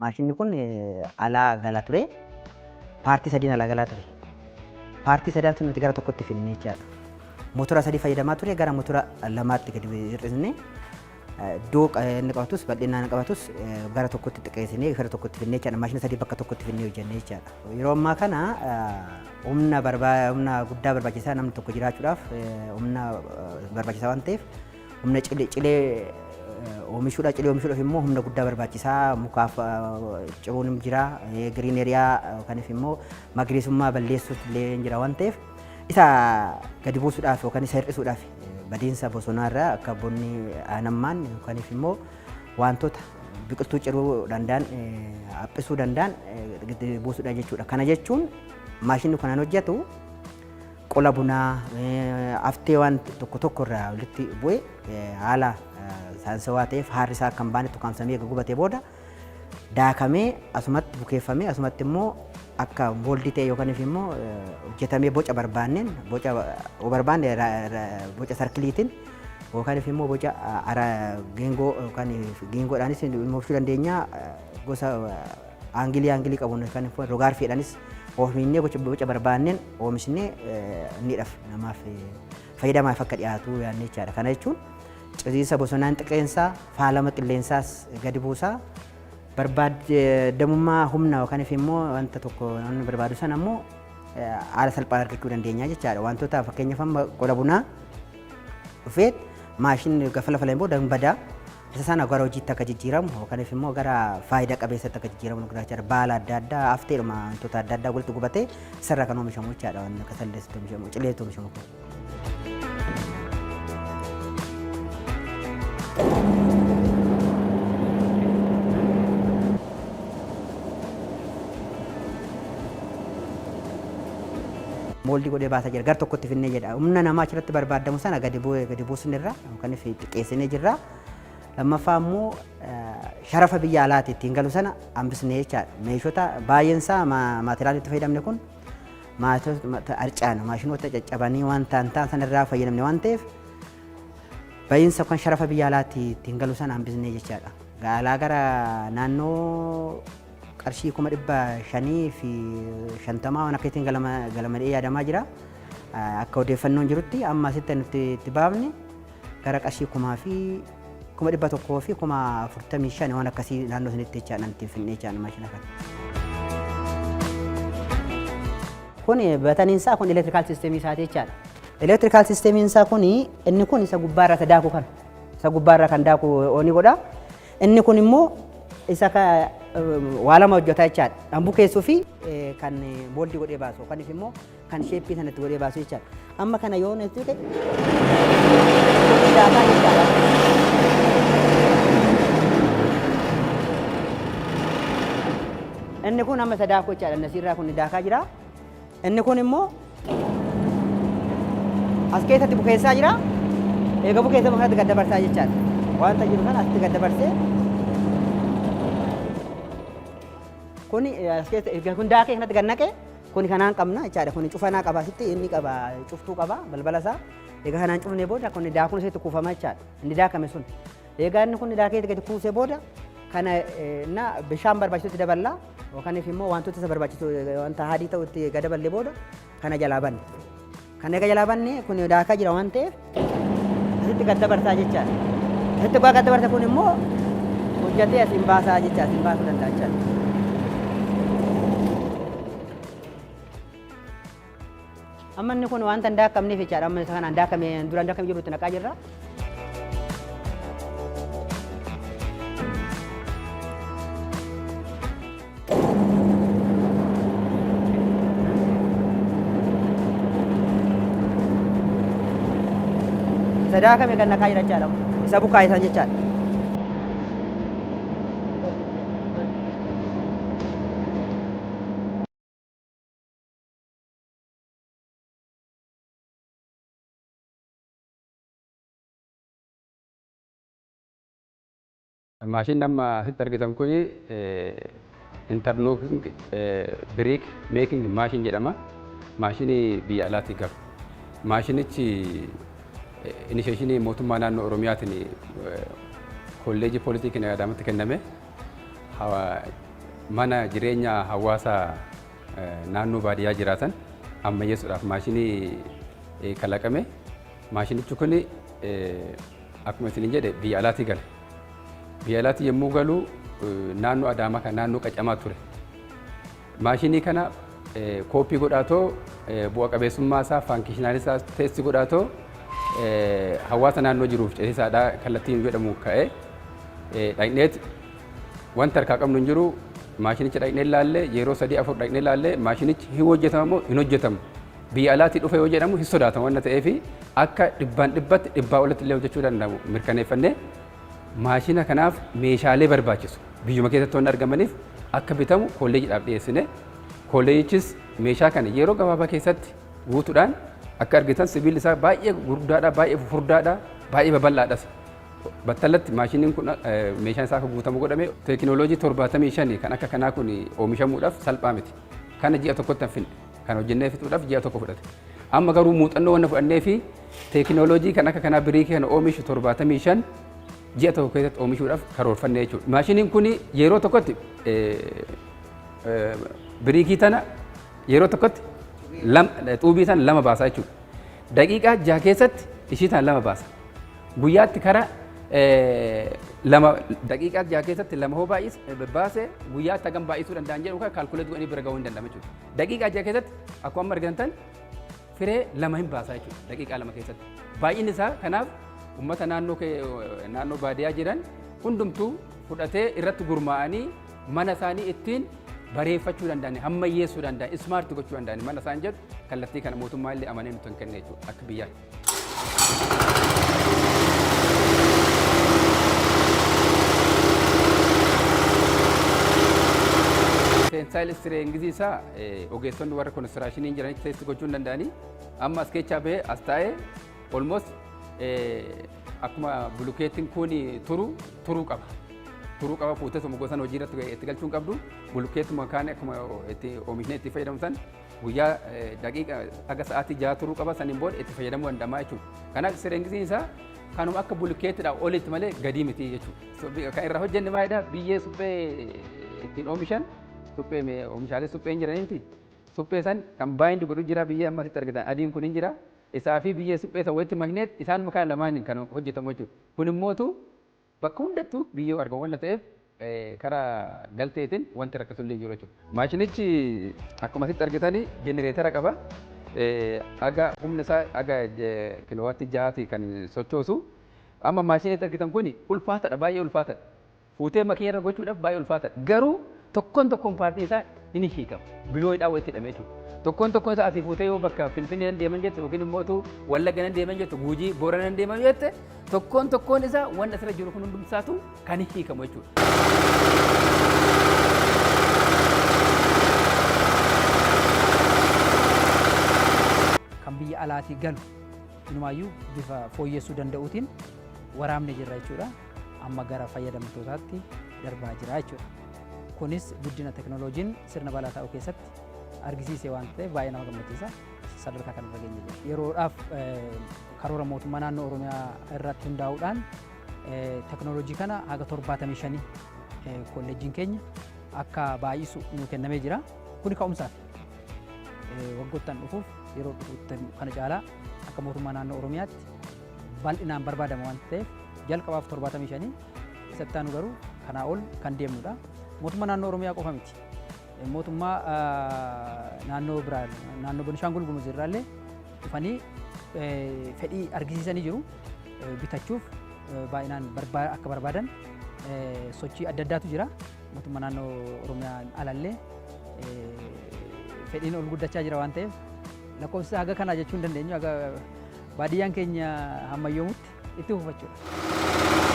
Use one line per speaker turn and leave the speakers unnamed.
Maashinni kun alaa gala ture. Paartii sadiin alaa galaa ture. Paartii sadan sun nuti gara tokkotti fidne jechaadha. Motora sadii fayyadamaa ture, gara motora lamaatti gadi hir'isne. Iddoo inni qabatus, bal'inaan inni qabatus gara tokkotti xiqqeessinee gara tokkotti fidne jechaadha. Maashina sadii bakka tokkotti fidnee hojjenne jechaadha. Yeroo ammaa kana humna humna guddaa barbaachisaa, namni tokko jiraachuudhaaf humna barbaachisaa waan ta'eef, humna cilee oomishuudha. Cilee oomishuudhaaf immoo humna guddaa barbaachisaa. Mukaaf ciruun jira, green area yookaan immoo magariisummaa balleessuuf illee jira waan ta'eef, isa gadi buusuudhaaf yookaan isa hir'isuudhaaf, badiinsa bosonaarraa akka bonni aanammaan yookaan immoo wantoota biqiltuu ciruu danda'an, haphisuu danda'an gadi buusuudha jechuudha. Kana jechuun maashinni kanaan hojjetu qola bunaa, haftee waan tokko tokko irraa walitti bu'e, haala saayinsawaa ta'eef haarri isaa akka hin baanetti ukkaamsamee eega gubatee booda, daakamee, asumatti bukeeffamee, asumatti immoo akka moldii ta'e yookaan immoo hojjetamee, boca barbaanneen, boca barbaanne boca sarkiliitiin yookaan immoo boca geengoo yookaan geengoodhaanis oomishuu dandeenya, gosa aangilii qabuun yookaan rogaarfiidhaanis oomishnee, boca barbaanneen oomishnee innidhaaf namaaf fayyadamaaf akka dhiyaatu yaadne jechaadha. Kana jechuun ciriinsa bosonaan xiqqeensaa, faalama qilleensaas gadi buusaa, barbaadamummaa humna yookaan immoo wanta tokko namni barbaadu sana immoo haala salphaan argachuu dandeenya jechaadha. Wantoota fakkeenyaaf amma qola bunaa dhufee maashinni gaafa lafa booda badaa, isa sana gara hojiitti akka jijjiiramu yookaan immoo gara faayidaa qabeessatti akka jijjiiramu nu gargaara. Baala adda addaa, hafteedhuma wantoota adda addaa walitti gubatee isarraa kan oomishamu jechaadha. Wanni akka salleessitti oomishamu, cileetti oomishamu kun. Moldii godhee baasaa jira. Gar tokkotti finnee jedha. Humna namaa achirratti barbaadamu sana gadi bu'ee gadi buusnirra yookaan xiqqeessinee jirra. Lammaffaa immoo sharafa biyya alaati ittiin galu sana hambisnee jechaadha. Meeshota baay'een isaa, maateriyaalii itti fayyadamne kun harcaan maashinoota caccabanii waan ta'an ta'an sanarraa fayyadamne waan ta'eef, bahiinsa kan sharafa biyya alaatti ittiin galu sana hambisnee jechaadha. Alaa gara naannoo qarshii 550,000 waan akka ittiin galamadhee yaadamaa jira. Akka odeeffannoon jirutti amma asitti nuti itti baafne gara qarshii 145,045 waan akkasii naannoo sanitti jechaadha ittiin finnee jechaadha maashina kana. Kun buttoniin isaa kun electrical systemii isaati jechaadha. Electrical systemiin isaa kun, inni kun isa gubbaarra isa daaku kana. Isa gubbaarra kan daaku on godha. Inni kun immoo isa waa lama hojjeta jechaadha. Kan bukeessuu fi kan moldii godhee baasu yookaan immoo kan shapeii sanatti godhee baasu jechaadha. Amma kana yoo nuti tuqe daakaa jechaadha. Inni kun amma isa daakuu jechaadha. Inni asirraa kun daakaa jira. Inni kun immoo as keessatti bukeessaa jira. Eega bukeessa kanatti gad dabarsaa jechaadha. Wanta jiru kana asitti gad dabarsee, kun as keessa erga kun daakee kanatti gad naqee, kun kanaan qabna jechaadha. Kun cufanaa qaba asitti, inni qaba, cuftuu qaba balbala isaa. Egaa kanaan cufnee booda kun daakuun asitti kuufama jechaadha. Inni daakame sun. Egaa inni kun daakee gadi kuusee booda kana na bishaan barbaachisutti daballaa yookaan immoo wantoota isa barbaachisu, wanta haadii ta'u itti gad daballee booda kana jalaa banne. Kana egaa jalaa banne, kun daakaa jira waan ta'eef asitti gad dabarsaa jechaadha. Asitti gad dabarsa, kun immoo hojjetee asiin baasaa jecha, asiin baasuu danda'a jechaadha. Amma inni kun wanta hin daakamneef jechaadha. Amma isa kanaan daakame, duraan daakame jiru itti naqaa jirra. Isa daakame kan naqaa jira jechaadha. Isa bukaa'e san jechaadha.
Maashinni amma asitti argitan kun interlocking brick making machine jedhama. Maashinii biyya alaatii galu. Maashinichi initiationii mootummaa naannoo Oromiyaatiin Kolleejii Pooliteeknikaa Adaamaatti kenname. Mana jireenya hawaasa naannoo baadiyyaa jiraatan ammayyeessuudhaaf maashinii kalaqame. Maashinichi kun akkuma isin jedhe biyya alaatii gale. Biyya alaatii yommuu galu naannoo Adaamaa kan naannoo Qacamaa ture. Maashinii kana copy godhaatoo, bu'a qabeessummaa isaa, functional isaa test godhaatoo, hawaasa naannoo jiruuf ceesisaadhaa kallattiin jedhamu ka'ee dhaqneet wanta harkaa qabnu hin jiru. Maashinicha dhaqnee ilaalle, yeroo sadii afur dhaqnee ilaalle. Maashinichi hin hojjetama moo hin hojjetamu, biyya alaatii dhufe yoo jedhamu hin sodaatama waan ta'eef, akka dhibbaan dhibbatti, dhibbaa olitti illee hojjechuu danda'amu mirkaneeffannee, maashina kanaaf meeshaalee barbaachisu biyyuma keessatti waan argamaniif akka bitamu kolleejiidhaaf dhiyeessine. Kolleejichis meeshaa kana yeroo gabaabaa keessatti guutuudhaan, akka argitan sibiilli isaa baay'ee gurguddaadha, baay'ee furdaadha, baay'ee babal'aadhas. Battalatti maashiniin kun meeshaan isaa akka guutamu godhame. Teekinooloojii 75 kan akka kanaa kun oomishamuudhaaf salphaa miti. Kana ji'a tokkotti hin finne. Kan hojjennee fixuudhaaf ji'a tokko fudhate. Amma garuu muuxannoo wanna fudhannee fi teekinooloojii kan akka kanaa brick kana oomishu 75 ji'a tokko keessatti oomishuudhaaf karoorfanne jechuudha. Maashiniin kun yeroo tokkotti brick tana yeroo tokkotti xuubii tana lama baasa jechuudha. Daqiiqaa 6 keessatti ishii tana lama baasa. Guyyaatti kara lama, daqiiqaa 6 keessatti lama hoo baay'is baase, guyyaatti hagam baay'isuu danda'an jedhu kan calculate godhanii bira gahuu hin danda'amu jechuudha. Daqiiqaa 6 keessatti akkuma amma argitan firee lama hin baasaa jechuudha daqiiqaa 2 keessatti. Baay'inni isaa kanaaf uummata naannoo baadiyyaa jiran hundumtuu fudhatee irratti gurmaa'anii mana isaanii ittiin bareeffachuu danda'an, hammayyeessuu danda'an, smart gochuu danda'an mana isaan jedhu kallattii kana mootummaa illee amanee nutti hin kenne jechuudha akka biyyaatti. Tensile strength isaa ogeessonni warra construction jiran test gochuu hin danda'anii. Amma as keessaa bahee as taa'ee almost akkuma bulukeettiin kun turu turuu qaba. Turuu qaba. Fuutee gosan hojii irratti itti galchuu hin qabdu. Bulukeettuma kaan akkuma itti oomishnee itti fayyadamu san guyyaa daqiiqa haga sa'aatii 6 turuu qaba, saniin booda itti fayyadamuu danda'ama jechuudha. Kanaaf strengthiin isaa kanuma akka bulukeettidha olitti malee gadii miti jechuudha. Kan irraa hojjenne maalidha? Biyyee suphee ittiin oomishan, suphee, oomishaalee supheen jiraniiti. Suphee san kan bind godhu jira, biyyee amma asitti argitan adiin kun hin jira. Isaa fi biyyee suphee san walitti makneet isaan makaa lamaaniin kan hojjetamu jechuudha. Kun immootu bakka hundattuu biyyoo argamu waan ta'eef karaa galteetiin wanti rakkisullee jiru jechuudha. Maashinichi akkuma asitti argitanii jenereetara qaba. Aga humna isaa aga kilowaatti 6ti kan sochoosu. Amma maashinitti argitan kun ulfaatadha, baay'ee ulfaatadha. Fuutee makiina irra gochuudhaaf baay'ee ulfaatadha. Garuu tokkoon tokkoon partiin isaa ni hiikama. Bilooyidhaan walitti hidhamee jechuudha. Tokkoon tokkoon isaa asii fuutee yoo bakka Finfinnee nan deeman jette, yookiin immoo Wallagga nan deeman jette, Guujii, Boorana nan deeman jette, tokkoon tokkoon isaa wanni asirra jiru kun hundumsaatu kan hiikamu jechuudha.
Kan biyya alaatii galu inumaayyuu bifa fooyyessuu danda'uutiin waraabne jirra jechuudha. Amma gara fayyadamtootaatti darbaa jira jechuudha. Kunis guddina teknooloojiin sirna balaa taa'uu keessatti argisiise waan ta'eef baay'ee nama gammachiisa. Sadarkaa kanarra geenye jira. Yeroodhaaf karoora mootummaa naannoo Oromiyaa irratti hundaa'uudhaan teknooloojii kana haga 75 kolleejjiin keenya akka baay'isu nuu kennamee jira. Kuni ka'umsaaf waggoottan dhufuuf, yeroo dhufuutti kana caalaa akka mootummaa naannoo Oromiyaatti bal'inaan barbaadama waan ta'eef, jalqabaaf 75, isatti aanu garuu kanaa ol kan deemnudha. Mootummaa naannoo Oromiyaa qofa miti. Mootummaa naannoo biraa, naannoo Benishaangul Gumuz irraallee dhufanii fedhii argisiisanii jiru. Bitachuuf baay'inaan akka barbaadan sochii adda addaatu jira. Mootummaa naannoo Oromiyaa alallee fedhiin ol guddachaa jira waan ta'eef, lakkoofsa haga kanaa jechuu hin dandeenyu, haga baadiyyaan keenya hammayyoomutti itti fufachuudha.